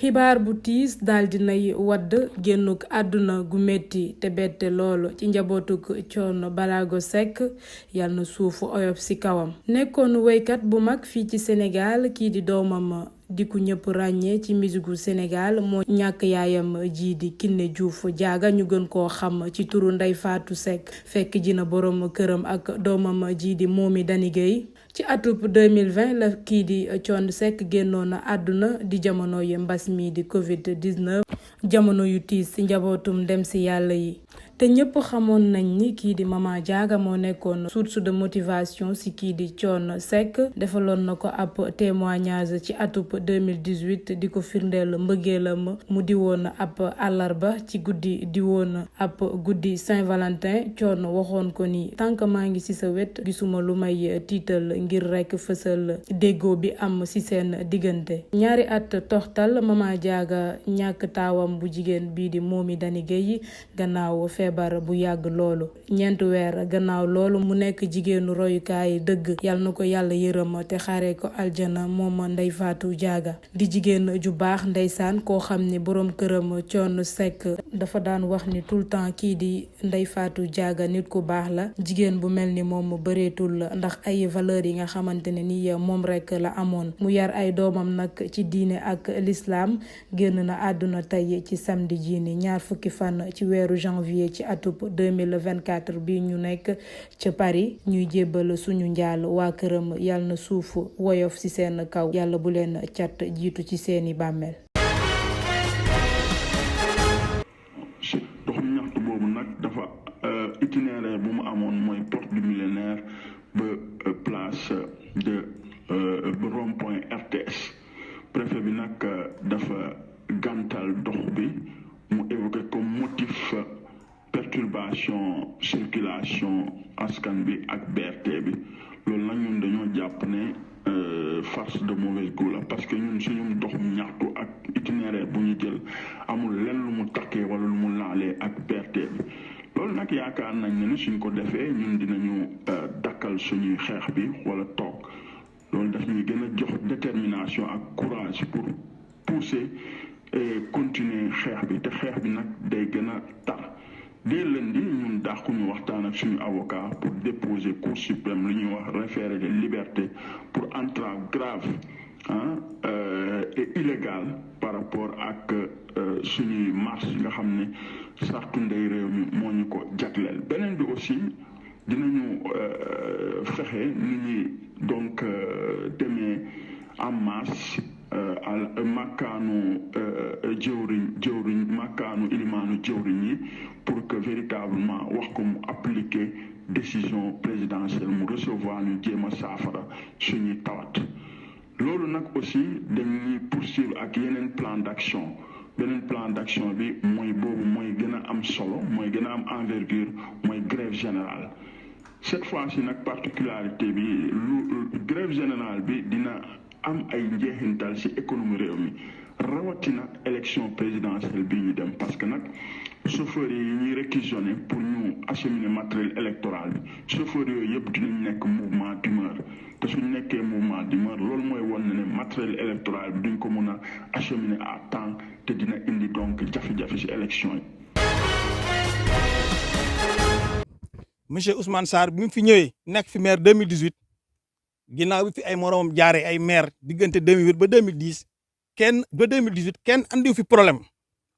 xibaar bu tiis daal dinay wadd génnuk àdduna gu metti te bette loolu ci njabootuk Thione Ballago Seck yal na suufu oyof ci kawam. nekkoon woykat bu mag fii ci Sénégal kii di doomam di ku ñëpp ràññee ci musigu Sénégal moo ñàkk yaayam ji di Kiné Diouf Diaga ñu gën koo xam ci turu Ndeye Fatou Seck fekk ji na boroom këram ak doomam ji di Momy Dany Guèye ci atub 2020 la kii di Thione Seck génnoon na àdduna di jamono yi mbas mi di Covid-19 jamono yu tiis ci njabootum dem ci yàlla yi. te ñëpp xamoon nañ ni kii di Mama Diaga moo nekkoon source de motivation ci kii di Thione Seck defaloon na ko ab témoignage ci atub 2018 di ko firndeel mbëggeelam mu di woon ab àllarba ci guddi di woon ab guddi Saint-Valentin. Thione waxoon ko ni tant que maa ngi ci sa wet gisuma lu may tiital ngir rekk fësal déggoo bi am ci seen diggante. ñaari at toxtal Mama Diaga ñàkk taawam bu jigéen bii di Momy Dany Guèye gannaaw feebar bu yàgg loolu. 4 weer gannaaw loolu mu nekk jigéenu royukaay dëgg yal na ko yàlla yërëm te xaaree ko aljana moom Ndeye Fatou Diaga di jigéen ju baax ndeysaan koo xam ni boroom këram Thione Seck dafa daan wax ni tout le temps kii di Ndeye Fatou Diaga nit ku baax la jigéen bu mel ni moom bëreetul ndax ay valeurs yi nga xamante ne ni moom rekk la amoon. mu yar ay doomam nag ci diine ak l'islam génn na àdduna tey ci samedi ji ni 20 fan ci weeru janvier ci atub 2024 bi ñu nekk ca Paris. ñuy jébbal suñu njaal waa këram yàlla na suuf woyof ci seen kaw yàlla bu leen cat jiitu ci seeni bàmmeel. doxum ñaxtu boobu nag dafa itinéraire bu mu amoon mooy porte du millénaire ba place de rond-point RTS. préfet bi nag dafa gàntal dox bi mu évoqué comme motif perturbation circulation askan bi ak BRT bi loolu nag ñun dañoo jàpp ne farce de mauvaise goût la parce que ñun suñu doxum ñaxtu ak itinéraire bu ñu jël amul lenn lu mu takkee wala lu mu laalee ak BRT bi loolu nag yaakaar nañ ne suñ ko defee ñun dinañu dakkal suñuy xeex bi wala toog loolu daf ñuy gën a jox détermination ak courage pour pousser et continuer xeex bi te xeex bi nag day gën a tar. dès lundi ñun dàquñu waxtaan ak suñu avocat pour déposer cour suprême lu ñuy wax référé de liberté pour entrave grave et illégale par rapport ak suñuy marche yi nga xam ne sartu ndey réew mi moo ñu ko jagleel. beneen bi aussi dinañu fexe ni ñi donc demee en masse makkaanu jëwriñ makkaanu ilimaanu jëwriñ yi pour que véritablement wax ko mu appliquer décision présidentielle mu recevoir ñu jéem a saafara suñuy tawat. loolu nag aussi dañuy poursuivre ak yeneen plan d'action. beneen plan d'action bi mooy boobu mooy gën a am solo mooy gën a am envergure mooy grève générale. cette fois-ci nag particularité bi lu grève générale bi dina am ay njeexintal ci économie réew mi rawatina élection présidentielle bi ñu dem parce que nag chauffeurs yi ñuy réquisitionné pour ñu acheminer matériel électoral bi chauffeurs yooyu yëpp dinañ nekk mouvement d'humeur te suñ nekkee mouvement d'humeur loolu mooy won ne matériel électoral bi duñ ko mën a acheminer à temps te dina indi donc jafe-jafe ci élection yi. monsieur Ousmane Sarr bi mu fi ñëwee nekk fi maire 2018 ginnaaw bi fi ay moromam jaaree ay maire diggante 2008 ba 2010 ba 2018 kenn andiw fi problème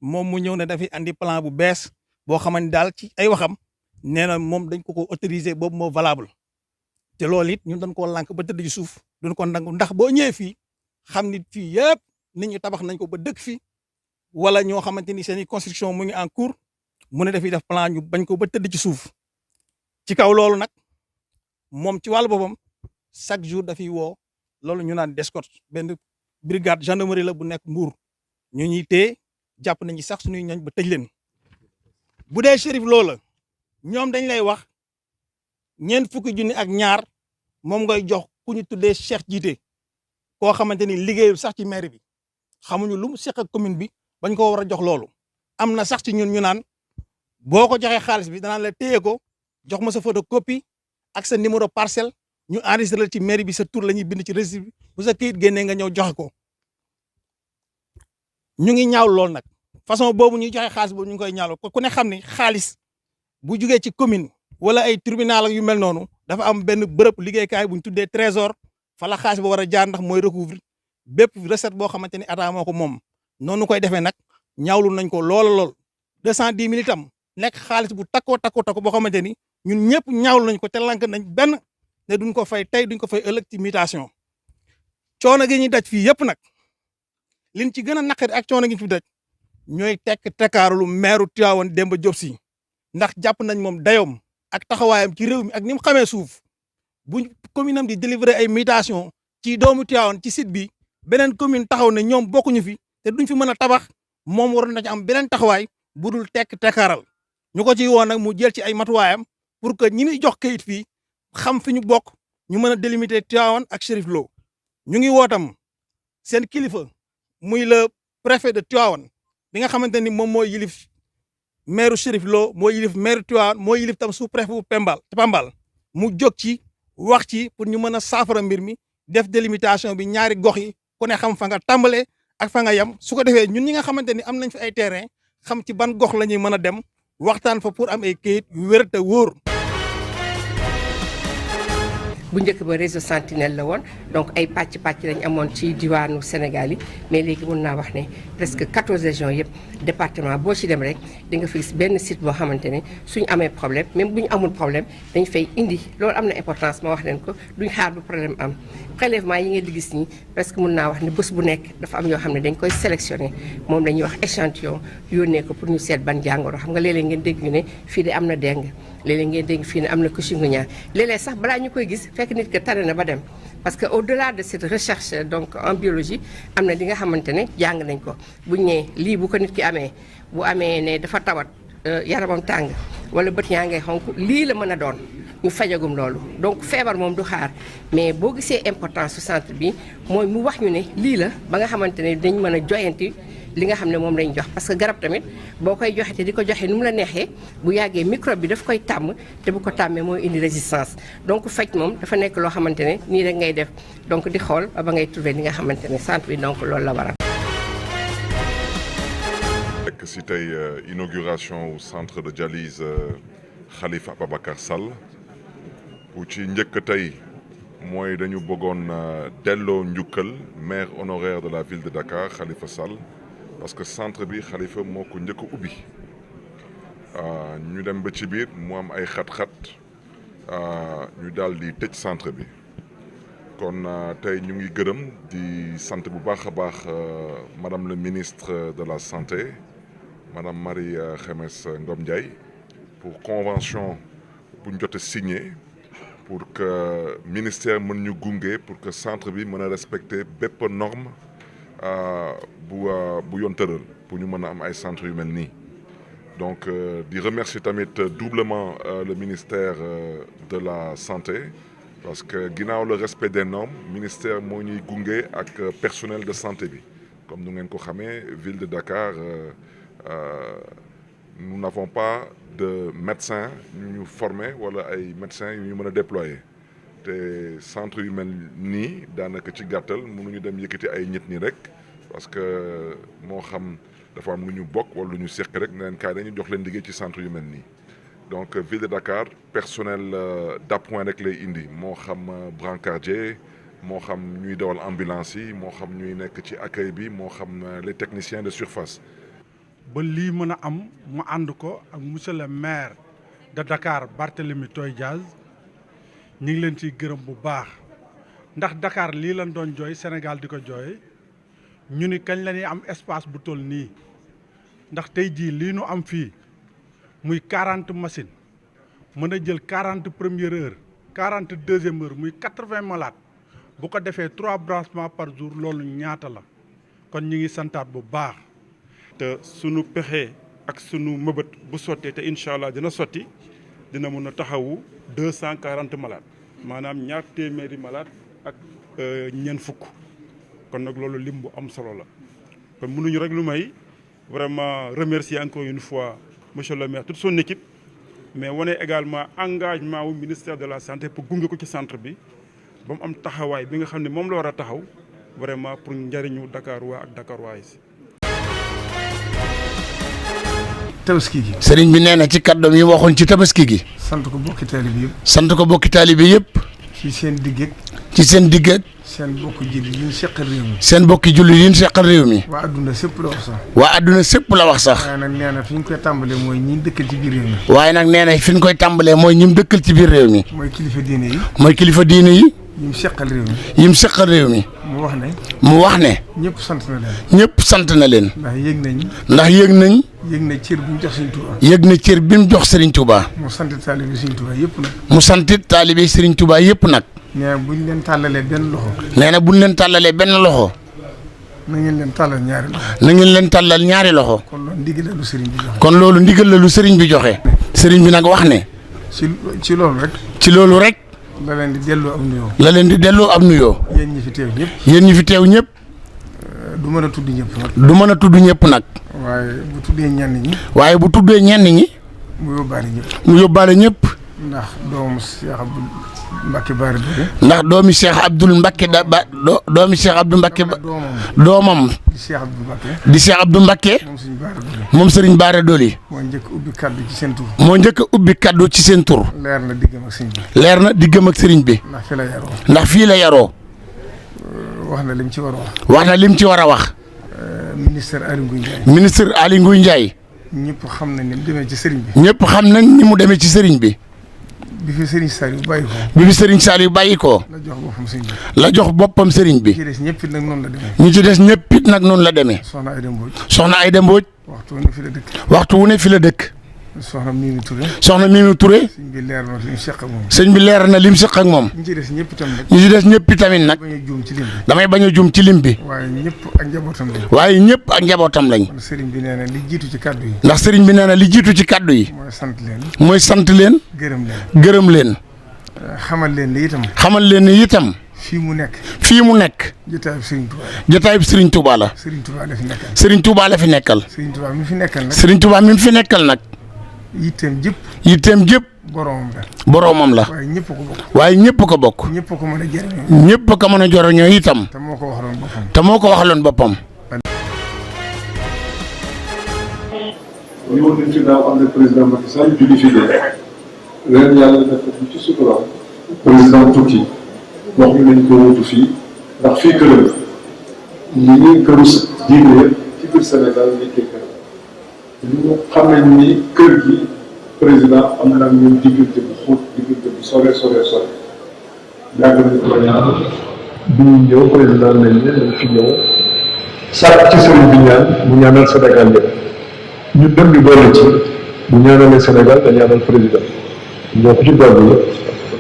moom mu ñëw ne dafay andi plan bu bees boo xamante daal ci ay waxam nee na moom dañ ko autorisé boobu moo valable te loolu it ñun dañ koo lànk ba tëdd ci suuf duñ ko nangu ndax boo ñëwee fii xam ni fii yëpp nit ñi tabax nañ ko ba dëkk fi wala ñoo xamante ni seen i construction mu ngi en cours mu ne dafay def plan ñu bañ ko ba tëdd ci suuf ci kaw loolu nag moom ci wàllu boppam chaque jour dafay woo loolu ñu naan d'escorte benn brigade gendarmerie la bu nekk Mbour ñu ñuy téye jàpp nañu sax suñuy ñoñ ba tëj leen bu dee Chérif loola ñoom dañ lay wax 40 junni ak ñaar moom ngay jox ku ñu tuddee Cheikh Jiite koo xamante ni liggéeyul sax ci mairie bi xamuñu lu mu seq ak commune bi bañ ko war a jox loolu. am na sax ci ñun ñu naan boo ko joxee xaalis bi danaan la téye ko jox ma sa photocopie ak sa numéro parcelle ñu enregistré ci mairie bi sa tur la ñuy bind ci registre bi bu sa kayit génnee nga ñëw joxe ko ñu ngi ñaaw lool nag façon boobu ñuy joxe xaalis boobu ñu ngi koy ñaaw ku ne xam ne xaalis bu jugee ci commune wala ay tribunal ak yu mel noonu dafa am benn bërëb liggéeykaay bu ñu tuddee trésor fa la xaalis ba war a jaar ndax mooy recouvrir bépp recette boo xamante ni état moo ko moom noonu koy defee nag ñaawlu nañ ko lool 210 000 itam nekk xaalis bu takkoo boo xamante ni ñun ñëpp ñaawlu nañ ko te lank nañ benn ne duñ ko fay tey duñ ko fay ëllëg ci mutation coono gi ñuy daj fii yëpp nag liñ ci gën a naqari ak coono gi ñu fi daj ñooy tekkaarulu maire Tivaouane Demba Diop Sy ndax jàpp nañ moom dayoom ak taxawaayam ci réew mi ak ni mu xamee suuf bu commune am di délivrer ay mutation ci doomu Tivaouane ci site bi beneen commune taxaw ne ñoom bokkuñu fi te duñ fi mën a tabax moom waroon na ci am beneen taxawaay bu dul tekkaaral ñu ko ciy woon nag mu jël ci ay matuwaayam pour que ñi muy jox kayit fii xam fi ñu bokk ñu mën a délimiter Tivaouane ak Chérif Lo ñu ngi wootam seen kilifa muy le préfet de Tivaouane bi nga xamante ni moom mooy yilif maire Chérif Lo mooy yilif maire Tivaouane mooy yilif tam sous préfet bu Pambal mu jóg ci wax ci pour ñu mën a saafara mbir mi def délimitation bi ñaari gox yi ku ne xam fa nga tàmbalee ak fa nga yem su ko defee ñun ñi nga xamante ni am nañ fi ay terrain xam ci ban gox la ñuy mën a dem waxtaan fa pour am ay kayit yu wér te wóor. bu njëkk ba réseau Sentinelle la woon donc ay pàcc lañ amoon ci diwaanu Sénégal yi mais léegi mën naa wax ne presque 14 régions yëpp département boo ci dem rek di nga fi gis benn site boo xamante ne suñu amee problème même bu ñu amul problème dañ fay indi loolu am na importance ma wax leen ko duñ xaar bu problème am prélèvement yi ngeen di gis nii presque mën naa wax ne bés bu nekk dafa am yoo xam ne dañ koy sélectionné moom la ñuy wax échantillon yónnee ko pour ñu seet ban jàngoro xam nga léeg-léeg ngeen dégg ñu ne fii de am na dengue léeg-léeg ngeen dégg fii ne am na chikungunya léeg-léeg sax balaa ñu koy gis fekk nit ki tane na ba dem parce que au-delà de cette recherche donc en biologie am na li nga xamante ne jàng nañ ko buñ ne lii bu ko nit ki amee bu amee ne dafa tawat yaramam tàng wala bët yaa ngay xonk lii la mën a doon ñu fajagum loolu donc feebar moom du xaar mais boo gisee importance su centre bi mooy mu wax ñu ne lii la ba nga xamante ne dañ mën a joyanti li nga xam ne moom lañ jox parce que garab tamit boo koy joxe te di ko joxe nu mu la neexee bu yàggee microbe bi daf koy tàmm te bu ko tàmmee mooy indi résistance donc faj moom dafa nekk loo xamante ne nii rek ngay def donc di xool ba ngay trouver li nga xamante ne centre bi donc loolu la waral. nekk si tey inauguration centre de dialyse Khalifa Ababacar Sall bu ci njëkk tey mooy dañu bëggoon delloo njukkal maire honoraire de la ville de Dakar Khalifa Sall. parce que centre bi Khalifa moo ko njëkk a ubbi ñu dem ba ci biir mu am ay xat-xat ñu daal di tëj centre bi kon tey ñu ngi gërëm di sant bu baax a baax madame le ministre de la santé madame Marie Khemesse Ngom Ndiaye pour convention bu ñu jot a signé pour que ministère mën ñu gunge pour que centre bi mën a respecter bépp norme bu yoon tëral pour ñu mën a am ay centres yu mel nii donc di remercier tamit doublement le ministère de la santé parce que ginnaaw le respect des normes ministère moo ñuy gunge ak personnel de santé bi comme nu ngeen ko xamee ville de Dakar nous n'avons pas de médecins ñu formé wala ay médecins yu ñu mën a déployer te centre yu mel nii daanaka ci gàttal mënuñu dem yëkkati ay nit ñi rek parce que moo xam dafa am lu ñu bokk wala lu ñu seq rek ne leen kaay dañuy jox leen liggéey ci centre yu mel nii. donc ville de Dakar personnel d'appoint rek lay indi moo xam brancardier moo xam ñuy dawal ambulance yi moo xam ñuy nekk ci accueil bi moo xam les techniciens de surface. ba lii mën a am mu ànd ko ak monsieur le maire de Dakar Barthélémy Toye Dias ñu ngi leen ciy gërëm bu baax ndax Dakar lii lañ doon jooy Sénégal di ko jooy ñu ni kañ la ñuy am espace bu toll nii ndax tey jii lii nu am fii muy 40 machines mën a jël 40 première heure 40 deuxième heure muy 80 malades bu ko defee 3 branchements par jour loolu ñaata la kon ñu ngi santaat bu baax. te sunu pexe ak sunu mëbët bu sottee te incha allah dina sotti dina mën a taxawu 240 malades maanaam ñaar téeméeri malades ak ñeent fukk kon nag loolu lim bu am solo la kon mënuñu rek lu may vraiment remercier encore une fois monsieur le maire toute son équipe mais wane également engagement wu ministère de la santé pour gunge ko ci centre bi ba mu am taxawaay bi nga xam ne moom la war a taxaw vraiment pour njëriñu Dakar waa ak Dakar waa yi tabaski gi. sëriñ bi nee na ci kàddoom yi waxoon ci tabaski gi. sant ko bokki taalibe yëpp. sant ko bokki taalibe yëpp. ci seen digg. ci seen digg. seen bokki jullit yi ñu seqal réew mi. seen bokki jullit yi ñu seqal réew mi. waa adduna sépp la wax sax. waa adduna sépp la wax sax. waaye nag nee na fi ñu koy tàmbalee mooy ñi dëkkal ci biir réew mi. waaye nag nee na fi ñu koy tàmbalee mooy ñi mu dëkkal ci biir réew mi. mooy kilifa diine yi. mooy kilifa diine yi. yim seqal réew mi. yim seqal réew mi. mu wax ne. mu wax ne. ñëpp sant na leen. ñëpp sant na leen. ndax yëg nañ. ndax yëg nañ. yëg na cër bi mu jox Serigne Touba. yëg na cër bi mu jox Serigne Touba. mu sant taalibe Serigne Touba yëpp nag. mu santit taalibe Serigne Touba yëpp nag. nee na bu ñu leen tàllalee benn loxo. nee na bu ñu leen tàllalee benn loxo. na ngeen leen tàllal ñaari loxo. na ngeen leen tàllal ñaari loxo. kon loolu ndigal la lu Serigne bi joxe. kon loolu ndigal la lu Serigne bi joxe. Serigne bi nag wax ne. ci loolu rek. ci loolu rek. la leen di delloo am nuyoo. la leen di delloo am nuyoo. yéen ñi fi teew ñëpp. yéen ñi fi teew ñëpp. du mën a tudd ñëpp nag. du mën a tudd ñëpp nag. waaye bu tuddee ñenn ñi. waaye bu tuddee ñenn ñi. mu yóbbaale ñëpp. mu yóbbaale ñëpp. ndax doomu Cheikh Abdoul Mbacké Bara Dolly. ndax doomi Cheikh Abdoul Mbacké doomi Cheikh Abdou Mbacké doomam. di Cheikh Abdou Mbacké. di Cheikh Abdou Mbacké. moom Serigne Bara Dolly. moo njëkk ubbi kaddu ci seen tur. moo njëkk ubbi kaddu ci seen tur. leer na diggam ak Serigne bi. leer na diggam ak Serigne bi. ndax fii la yaroo. ndax fii la yaroo. wax na lim ci war a wax. wax na lim ci war a wax. ministre Aly Ngouille Ndiaye. ministre Aly Ngouille Ndiaye. ñëpp xam nañ ni mu demee ci Serigne bi. ñëpp xam nañ ni mu demee ci Serigne bi. bi fi Serigne Saliou bàyyi ko. bi fi Serigne Saliou bàyyi ko. la jox boppam Serigne bi. la jox boppam Serigne bi. ñi ci des ñëpp it nag noonu la demee. ñi ci des ñëpp it nag noonu la demee. Soxna Aïda Mbodj. Soxna Aïda Mbodj. waxtu wu ne fi la dëkk. waxtu wu ne fi la dëkk. soxna Mimi Touré. soxna Mimi Touré. sëñ bi leer na lim seq ak moom. sëñ bi leer na lim seq ak moom. ñi ci des ñëpp itam nag. ñi ci des ñëpp tamit nag. bañ a juum ci lim bi. damay bañ a juum ci lim bi. waaye ñëpp ak njabootam lañ. waaye ñëpp ak njabootam lañ. kon sëriñ bi nee na li jiitu ci kaddu yi. ndax sëriñ bi nee na li jiitu ci kaddu yi. mooy sant leen. mooy sant leen. gërëm leen. gërëm leen. xamal leen ni itam. xamal leen ni itam. fii mu nekk. fii mu nekk. jotaayub Serigne Touba la. jotaayub Serigne Touba la. Serigne Touba la fi nekkal. Serigne Touba la fi nekkal. Serigne Touba mi fi nekkal nag. Serigne Touba mi fi nekkal nag. yitteem jëpp. yitteem jëpp. boromam la. boromam la. waaye ñëpp ko bokk. waaye ñëpp ko bokk. ñëpp ko mën a jëriñoo. ñëpp ko mën a joriñoo itam. te moo ko waxaloon boppam. te moo ko waxaloon boppam. ñu woon nañ ci daaw ànd ak président Macky Sall julli fi dee ren yàlla def ko ci sutura président tukki wax ñu nañ ko wutu fii ndax fii këram ñi ngi këru diine yëpp ci biir Sénégal nekkee kër ñu xam nañ ni kër gi président am na ñun diggante bu xóot diggante bu sore yàgg nañ ko ñaan bi ñu ñëw président nañ ne nañ fi ñëw sàkk ci sëriñ bi ñaan mu ñaanal Sénégal yëpp ñu dem di dolli ci bu ñaanalee Sénégal da ñaanal président ñoo ko ci dolli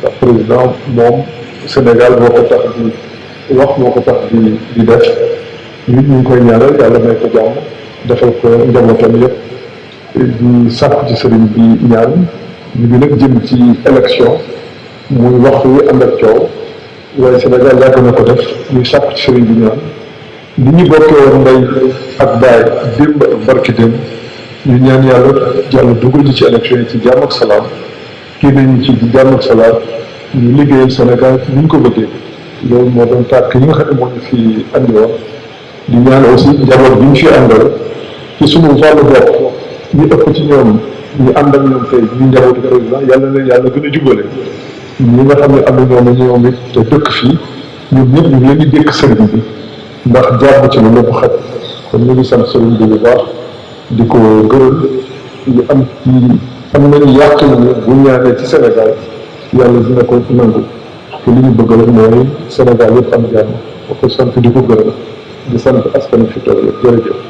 ndax président moom Sénégal moo ko tax di wax moo ko tax di def nit ñu ngi koy ñaanal yàlla may ko jàmm defal ko njabootam yëpp di sàkk ci sëriñ bi ñaan ñu ngi nag jëm ci élection muy waxtu wi ànd ak coow waaye Sénégal yàgg na ko def ñuy sàkk ci sëriñ bi ñaan li ñu bokkee woon ndey ak baay démb ak barki démb ñu ñaan yàlla dugal ñu ci élection yi ci jàmm ak salaam kii nañu ci jàmm ak salaam ñu liggéeyal Sénégal ni ñu ko bëggee loolu moo doon tàkk yi nga xam ne moo ñu fi andi woon di ñaan aussi njaboot bi ñu fi àndal ci suñu wàllu bopp ñu ëpp ci ñoom ñu ànd ak ñoom tey ñu njabootu président yàlla leen yàlla gën a jubale ñi nga xam ne am na ñoom it te dëkk fii ñun ñëpp ñu ngi leen di dékk sëriñ bi ndax jàmm ci la lépp xaj kon ñu ngi sant sëriñ bi bu baax di ko gërëm ñu am nañu yàqin ni bu ñaanee ci Sénégal yàlla dina ko nangu te li ñu bëgg rek mooy Sénégal yëpp am jàmm ba ko sant di ko gërëm di sant askan fi toog yëpp jërëjëf